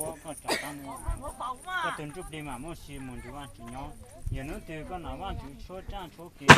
ua koj tsom qab mus. Koj tus ntsuj plig mas muaj sia mus nrug Vajtswv nyob. Yog hnub twg koj hnov Vajtswv tshuab raj tshuab kev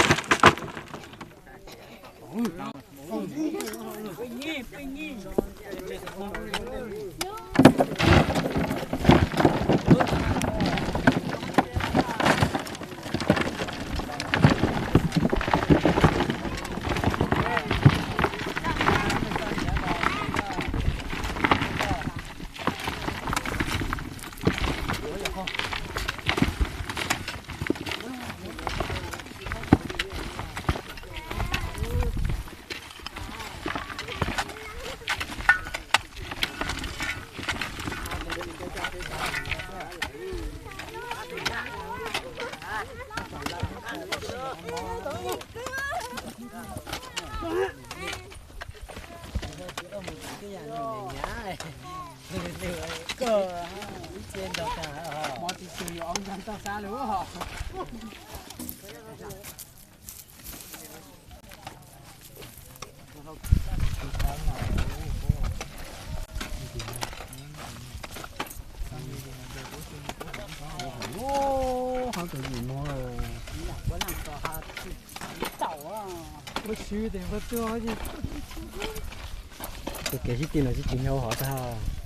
Hov tau yim no los. Tus kev sib tw no tsis tsis nyau hov tag.